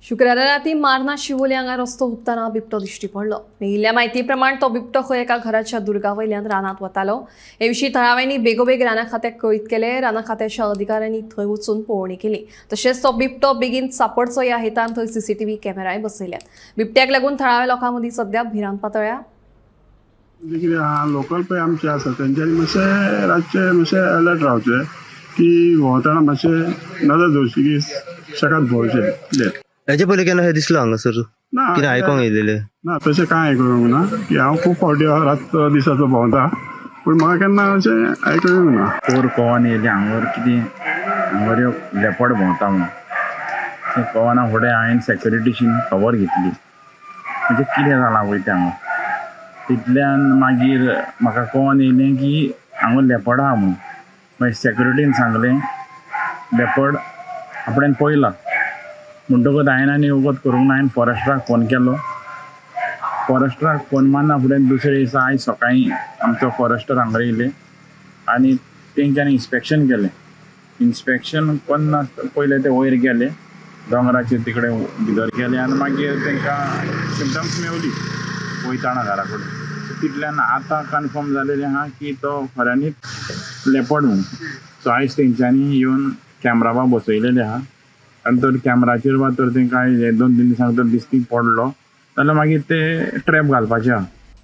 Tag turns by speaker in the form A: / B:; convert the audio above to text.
A: शुक्रारा राती मार्ना शिवोली हांगा रस्तो हुपतना बिबटो दिश्टी पडलो. मेळिल्ल्या म्हायती प्रमाण तो बिबटो खंय एका घराच्या दुर्गा वयल्यान रानांत वतालो. हे विशीं थळाव्यांनी बेगोबेग राना खात्याक कळीत केले. राना खात्याच्या अधिकाऱ्यांनी थंय वचून पळोवणी केली. तशेंच तो बिबटो बेगीन सापडचो ह्या हेतान थंय सीसीटीव्ही कॅमेराय बसयल्यात. बिबट्याक लागून थळाव्या लोकां मदीं सध्या भिरांत पातळ्या.
B: कितें आहा लोकल पळय आमचे आसा तेंच्यांनी मातशें रातचें मातशें अलर्ट रावचें की भोंवतना मातशें नदर दवरची की शेकात भोंवचें कितें.
C: हेजे पयलीं केन्ना अशें दिसलो हांगासर
B: ना
C: कितें आयकोंक येयलेलें?
B: ना तशें कांय आयकूंक ना की हांव खूब फावटी रात दिसाचो भोंवता पूण म्हाका केन्ना अशें आयकूंक ना.
D: पोर कवन येयलें हांगर कितें हांगर एक लेपड भोंवता म्हणून तें कवना फुडें हांवें सेक्युरिटीशीन खबर घेतली म्हणजे कितें जालां पळय तें हांगा. तितल्यान मागीर म्हाका कळोन येयलें की हांगा लेपड आहा म्हणून. मागीर सेक्युरिटीन सांगलें लेपड आपणें पळयला म्हणटकूच हांवें आनी वगत करूंक ना. हांवें फॉरेस्टराक फोन केलो. फॉरेस्टराक फोन मारना फुडें दुसरे दिसा आयज सकाळीं आमचो फॉरेस्टर हांगा येयले आनी तेंच्यांनी इन्स्पेक्शन केलें. इन्स्पेक्शन करना पयलें ते वयर गेले दोंगराचेर तिकडे भितर गेले आनी मागीर तेंकां सिमटम्स मेवली वयताना घरा कडेन. तितल्यान आतां कन्फर्म जालेलें आहा की तो खऱ्यांनीच लेपड म्हणून. सो आयज तेंच्यांनी येवन कॅमरा बा बसयलेले आहा आनी तर कॅमराचेर वा तर तेंकां हे 2-3 दिसांक तर दिसती पडलो जाल्यार मागीर ते ट्रॅप घालपाचे आहा.